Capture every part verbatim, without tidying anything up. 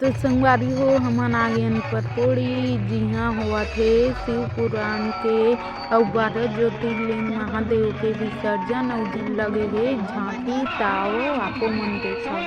तो संगवारी हो, हमन आ गेन परपोड़ी, जिहां होवत हे शिव पुराण के अउ बारह ज्योतिर्लिंग महादेव के विसर्जन अउ लगे हे झांकी। त आवो, आपो मन देखो।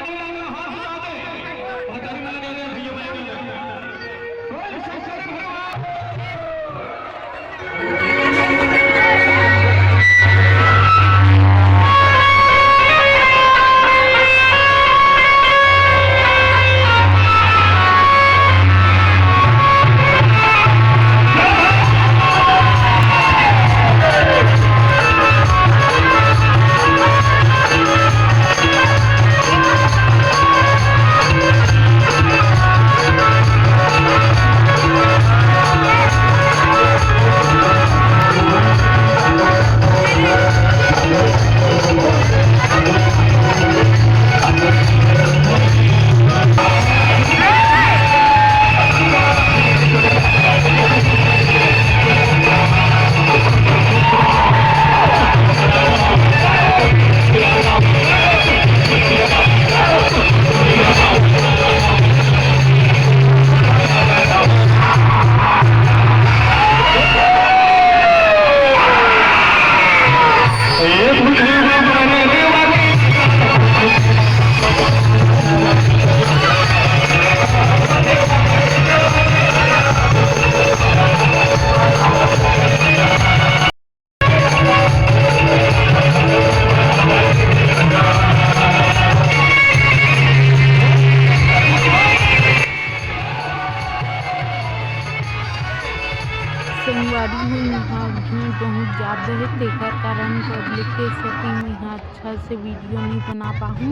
संगवारी हो, यहाँ भीड़ बहुत ज्यादा हे, तेकर कारण पब्लिक के सेटिंग में यहाँ अच्छा से वीडियो नहीं बना पाहूँ।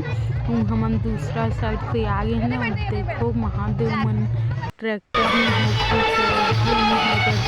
हम, हमन दूसरा साइड से आ गए हैं। अब देखो, महादेव मन ट्रैक्टर में होके तो ये नहीं है, जब